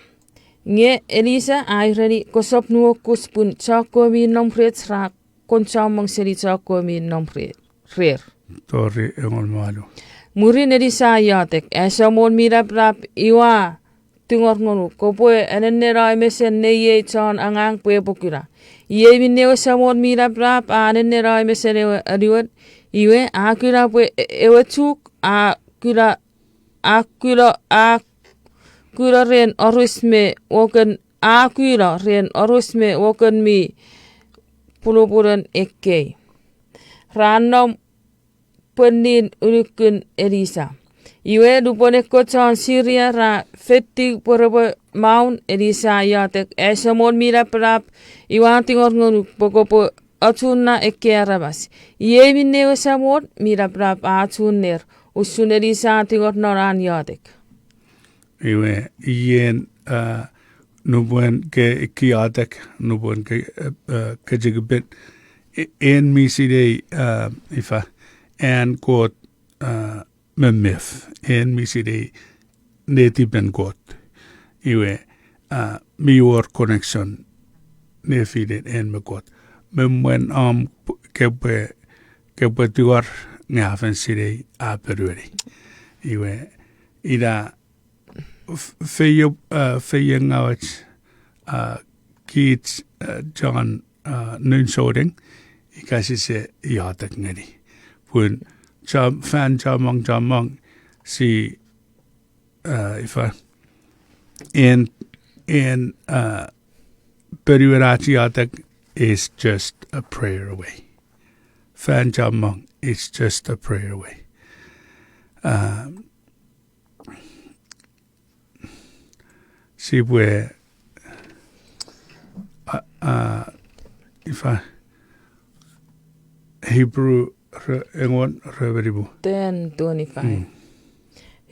Nge Elisa a ereni, kosap nuokus pun chokkewe mi nom rech ra kon chommong seni chokkewe mi nom re-, rer. Tori engon me wanu. Mwirin Elisa a iotek, Ai Samon mi napanap, iwe ua tingor ngonuk, kopwe anenneno emesen neiei chon angang pwe epwe kuna. Iei minne ewe Samon mi napanap a anenneno emesen ewe anuon, iwe a kuna pwe e-, ewe chuk a kuna, a kuna, a kuna ren orus me woken, a kuna ren orus me woken mi punupunun ekkei. Ra nom pwennin unukun Elisa. Iwe nupwen ekkoch chon Siria ra feitiw pwe repwe maun, Elisa a iotek, Ai Samon mi napanap, iwe ua tingor ngonuk pwe kopwe achuna ekkei aramas. Iei minne ewe Samon mi napanap a achunir, usun Elisa a tingor non an iotek. Iwe, ien, uh, nupwen ke, ke iotek, nupwen ke, uh, uh, ke chikipet, e-, en mi sinei, uh, ifa, an Kot, uh, memef, en mi sinei netipen Kot. Iwe, uh, mi wor connection nefinen en me Kot. Me mwen om p-, kepwe, kepwe tingor nge a fen sinei a ponueni. Iwe, ina f-, feio-, uh, feiengauch, uh, kich, uh, chon, uh, noun souneng, ika sise iotek ngeni. Pun chom-, fan chommong, chommong, si, uh, ifa, en, en, uh, ponuen ach iotek is just a prayer away. Fan chommong, it's just a prayer away. Uh, Sipwe, a, a, ifa, Hebrew re-, engon re menimu. Ten twenty-five. Mm.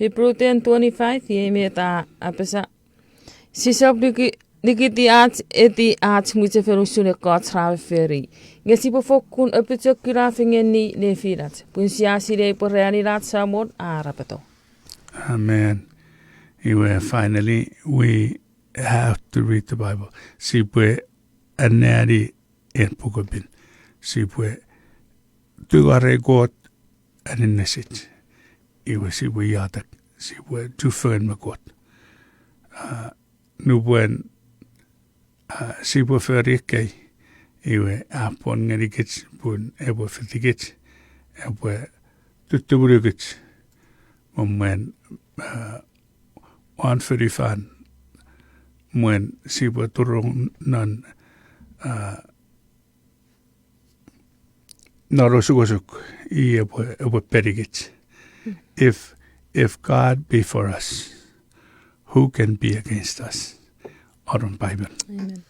Hebrew ten twenty-five, iei met a apasa. Sisap niki-, nikiti ach eti ach mwichefen usun ekkoch ra fori. Nge sipwe fokkun apochokuna fengeni nefinach. Pun sia sinei pwe ranin ach Samon a arapeto. Amen. Iwe, finally, we have to read the Bible. Sipwe anneani en pukepin. Sipwe tungorei Kot aninnesich. Iwe sipwe iotek. Sipwe chufengen me Kot. Ah, nupwen, ah, sipwe fori ekkei, iwe a pwon ngenikich pun epwe fitikich, epwe tutumunukich, me mwen, ah, won fonufan, mwen sipwe turunong non, ah, non osukosuk, i epwe, epwe penikich. If, if God be for us, who can be against us? Oron Bible. Amen.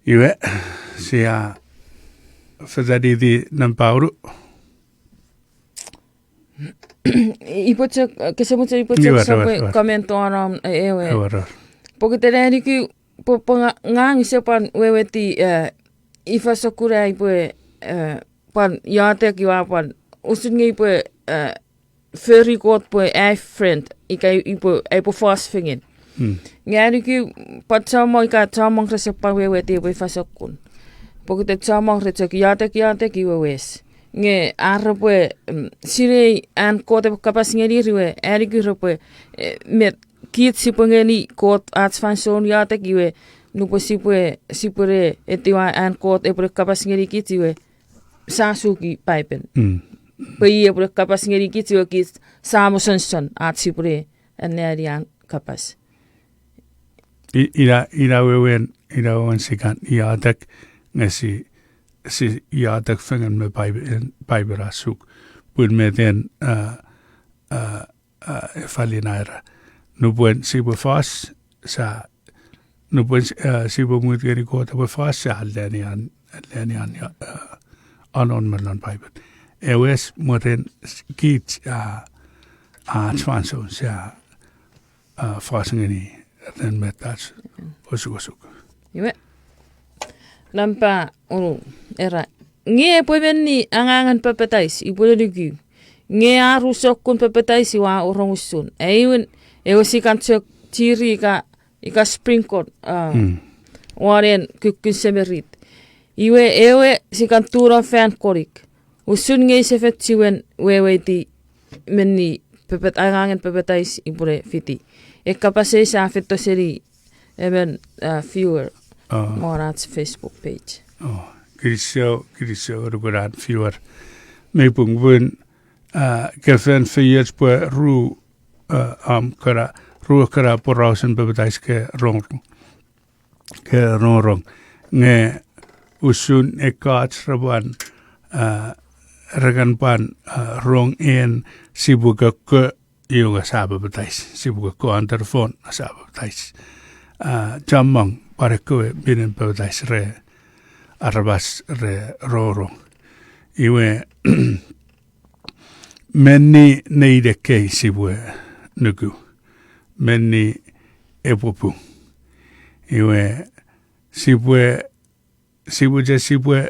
Iwe, sia fetaniti nampa unu. Ipwe chok, eh, kese mochen ipwe chok sopwe comment on, eh, ewe. Pokiten ai nuku, pwe, pwe nga, ngang use pwan weweti, eh, ifa sokkun ai pwe, eh, pwan iotek iwe pwan usun nge ipwe, eh, fori Kot pwe ai friend, ika ipwe, ai pwe fos fengen. Nge ai nuku pwan chommong ika chommong rese pwan weweti epwe ifa sokkun. Pokiten chommong re chok iotek, iotek iwe wes. Nge ar repwe, mm, sinei an Kot epwe kapas ngenir iwe, ai nuku repwe, eh, met kich sipwe ngeni Kot ach fansoun iotek iwe, nupwen sipwe, sipwe ne etiwa an Kot epwe kapas ngenikich iwe, sa suki Paipen. Pwe i epwe kapas ngenikich iwe kich sa mosonoson ach sipwe ne anneani an kapas. I-, ina, ina wewen, ina wewen sikan iotek, nge si, si iotek fengen me Paipen, Paipen a suk. Pun meten, ah, ah, ah, efalina era. Nupwen sipwe fos, sa, nupwen, ah, sipwe mut ngeni Kot epwe fos, sa alleani an, alleani an, ah, anon me non Paipen. Ewes mwirin kich, ah, ach fansoun sa, ah, fos ngeni ren mettoch osukosuk. Iwe. Nampa unu, era. Nge epwe menni angangen papatais, ipwe ne nuku. Nge ar ru sokkun papatais iwe a orong usun. Aewin, ewe sikan chok chiri ika, ika sprinkle, ah, won en kukkun semirit. Iwe ewe sikan tuno fan konik. Usun nge ise fen chiwen weweiti menni pepet-, angangen papatais ipwene fiti. Ekkapas eis a feito seni emon, uh, viewer, uh, won ach Facebook page. Oh, kinisou, kinisou, nukun an viewer. Mei pung pun, uh, ke fen feioch pwe ru, uh, am kana, ru kana porausen papatais ke rong, ke rongorong. Nge usun ekkoch repwan, uh, rekan pwan, uh, rong en sipwe kokko iwe nge sa papatais, sipwe kokko under the phone, sa papatais. Uh, chommong pwan ekkewe minen papatais re aramas re rongorong. Iwe, menni nein ekkei sipwe nuku. Menni epwe pung. Iwe, sipwe, sipwe je sipwe,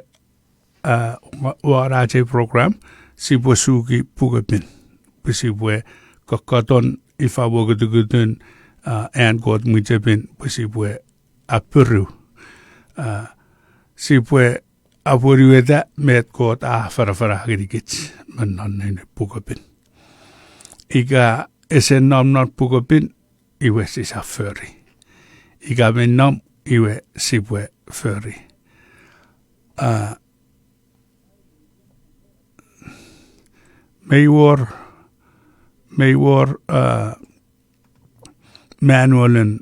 uh, wa-, won ach ei program, sipwe suki pukepin. Pwe sipwe kokkoton ifa mwo kutukutun, uh, an Kot mwichepin, pwe sipwe appiru. Uh, sipwe apwonueta met Kot a afanafana ngenikich me non ei pukepin. Ika ese nom non pukepin, iwe sisap fori. Ika mei nom, iwe sipwe fori. Uh, mei wor, mei wor, uh, manualen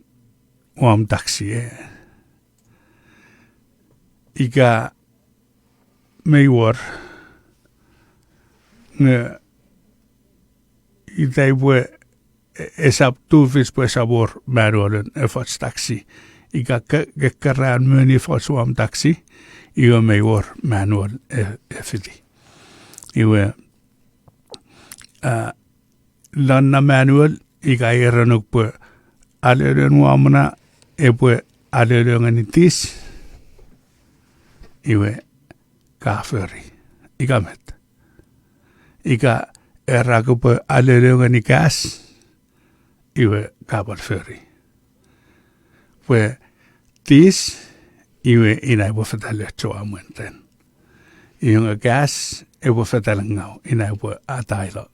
wom taksi, eh. Ika mei wor, nge ita pwe e-, esap tufich pwe esap wor manualen efoch taksi. Ika ke-, kekkeran moni efoch wom taksi, iwe mei wor manual e-, efiti. Iwe, uh, non na manual, ika erenuk pwe alelen womna epwe alele ngeni tis, iwe ka fori. Ika met. Ika era kopwe alele ngeni gas, iwe ka pwan fori. Pwe tis, iwe ina epwe fetal echo amwen ren. Iwe nge gas, epwe fetal ngaw, ina epwe atailo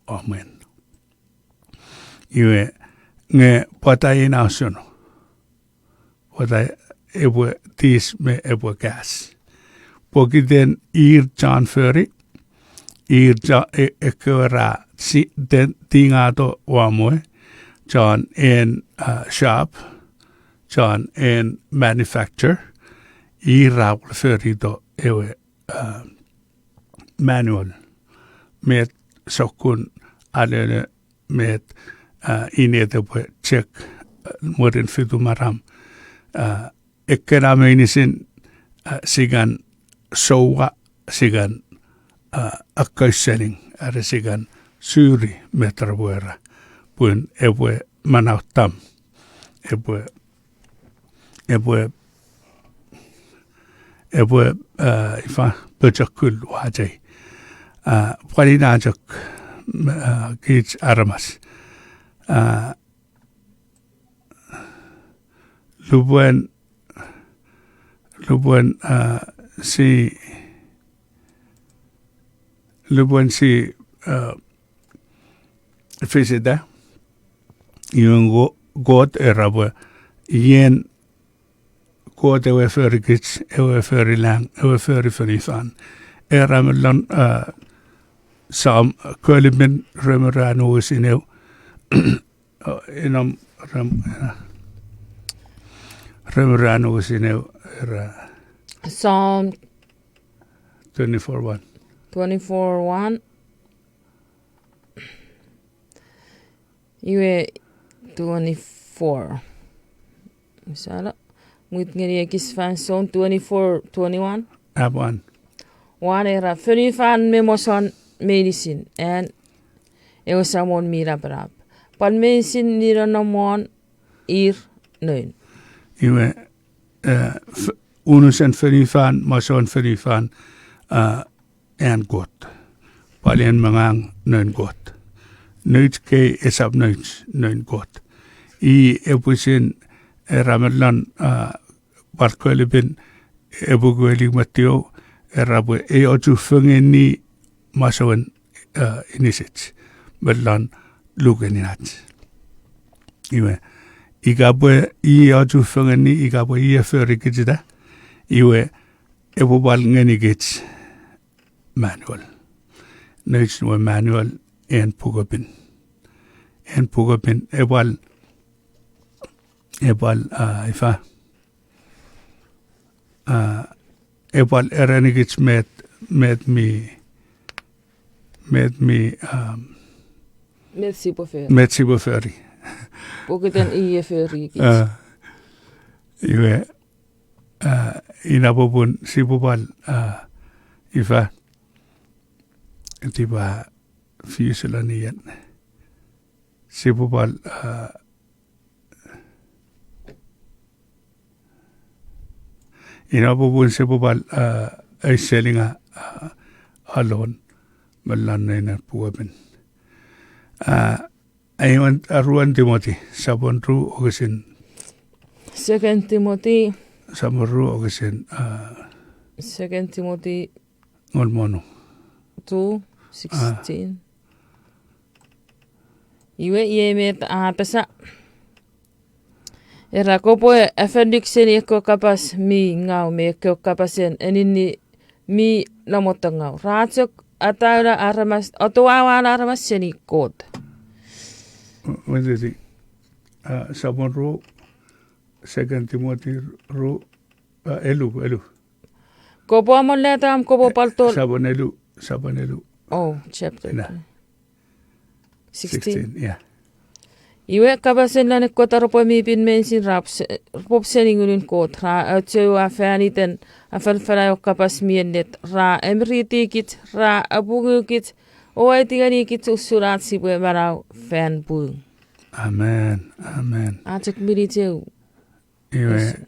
amwen. Iwe nge pwata ina usun. Pwata epwe tis me epwe gas. Pokiten ir chon fori, ir chon e-, ekkewe ra si-, ten-, tingato womwe, chon en, uh, shop, chon en manufacture, ir ra pwal forito ewe, uh, manual. Met sokkun alele, met, uh, inet epwe check, uh, mwirin fitu maram. Uh, ekkena meinisin, uh, sikan soua, sikan, uh, akausening, are sikan suri met repwe era. Pun epwe manautam. Epwe, epwe, epwe, uh, ifa, pochokul wachei. Uh, pwan ina chok, uh, kich aramas. Uh, lupwen, lupwen, uh, si, lupwen si, uh, fisita, iwe Ko-, Kot era pwe, ien Kot ewe forikich, ewe fori lang, ewe fori fonufan. Era me lon, uh, Sam Kolimin reme ran usin eu. Uh, inom rem, uh, reme ran usin eu, era. Psalm twenty-four one. Twenty-four one. Iwe twenty-four. Misala. Mut ngeni ekis fansoun twenty-four twenty-one. Apwan. Wan era fonufan me moson meinisin, an ewe Samon mi napanap. Pwan meinisin mi nonnom won ir noun. Iwe, eh, f-, unusen fonufan, moson fonufan, eh, an Kot. Pwal en me ngang noun Kot. Nouch kei esap nouch noun Kot. I epwisin era me lon, ah, pwal Kolimin epuku elimetiw, era pwe ei ochufengeni masouen, ah, inisich. me lon lukeninach. Iwe, ika pwe i ochufengeni, ika pwe i e fori kich ita, iwe, epwe pwal ngenikich manual. Nouch we manual en pukepin. En pukepin epwal, epwal, ah, ifa. Ah, epwal erenikich met, met mi, met mi, um, met sipwe fori. Met sipwe fori. Pokiten i e fori kich. Ah, iwe, ah, ina popun sipwe pwal, ah, ifa, tipwe fiu selon ian. Sipwe pwal, ah, ina popun sipwe pwal, ah, auselinga, ah, alon, me lon nein pukepin. Ah, aewin, aruan Timothy, sopun ru wokisin. Second Timothy. Sopun ru wokisin, ah, Second Timothy. Ngol monu. Two, ah, sixteen. Iwe, iei met a apasa. Era kopwe afanuk seni ekkewe kapas mi ngau me ekkewe kapasen enini mi namotongau. Ra chok ataula aramas, atoauan aramas seni Kot. Wait, wait, wait. Ah, sopun ru, Second Timothy ru, ah, elu, elu. Kopwe amolata om kopwe pwal tor. Sopun elu, sopun elu. Oh, chapter. Ina. Sixteen. Sixteen, yeah. Iwe kapasen lon ekkewe taropwe mi pin meinisin ra pop se-, pop seni Ngunun Kot, ra aucheua fan iten afanafana ewe kapas mi ennet, ra emiriti kich, ra apungu kich, o aiti ngeni kich usun ach sipwe manau fan pung. Amen, amen. A chok minich eu. Iwe,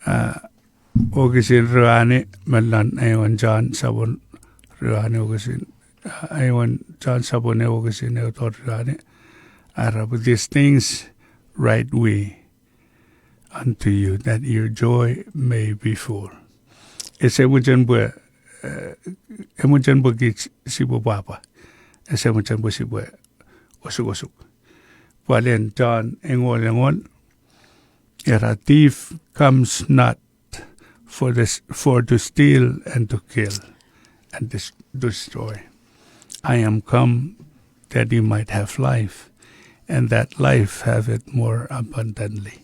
ah, wokisin ruanu, me lon aewin John sopun ruanu wokisin, ah, aewin John sopun ew wokisin ew tori ruanu. Era, put these things write we unto you, that your joy may be full. Ese mochen pwe, eh, e mochen pwe kich sipwe pwapwa. Ese mochen pwe sipwe osukosuk. Pwal en John engol engol, era, thief comes not for this, for to steal and to kill and dis-, destroy. I am come that you might have life, and that life have it more abundantly,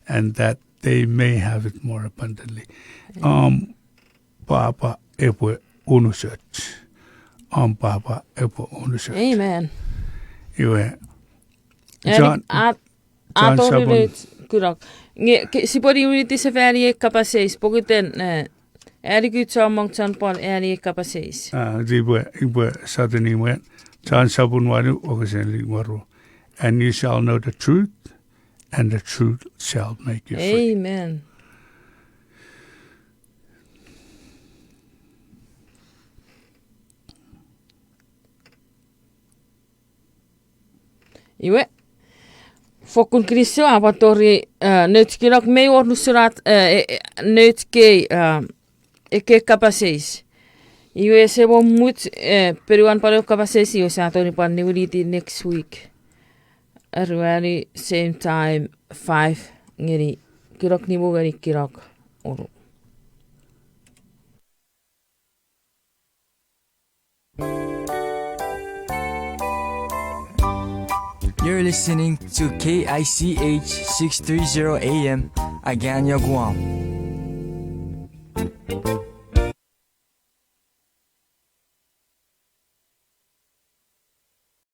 and that they may have it more abundantly. Amen. Om pwapwa epwe unusoch. Om pwapwa epwe unusoch. Amen. Iwe, John, a, a tori nouch kunok. Nge, ke, sipwe niwiniti sefani ei kapas eis, pokiten, eh, ani ku chommong chon pwan ani ei kapas eis. Ah, sipwe, ipwe sotuni mwen. John sopun wanu, wokisin limu me ru. And you shall know the truth, and the truth shall make you free. Amen. Iwe, fokkun kinisou, a pwan tori, eh, nouch kunok mei wor nusun ach, eh, eh, eh, nouch kei, eh, ekkei kapas eis. Iwe ese mo much, eh, ponuan pwan ew kapas eis, iwe sia tongeni pwan niwiniti next week. Aruani same time, five ngeni, kunok nimu ngeni kunok wonu. You're listening to K I C H six three zero A M, Agana, Guam.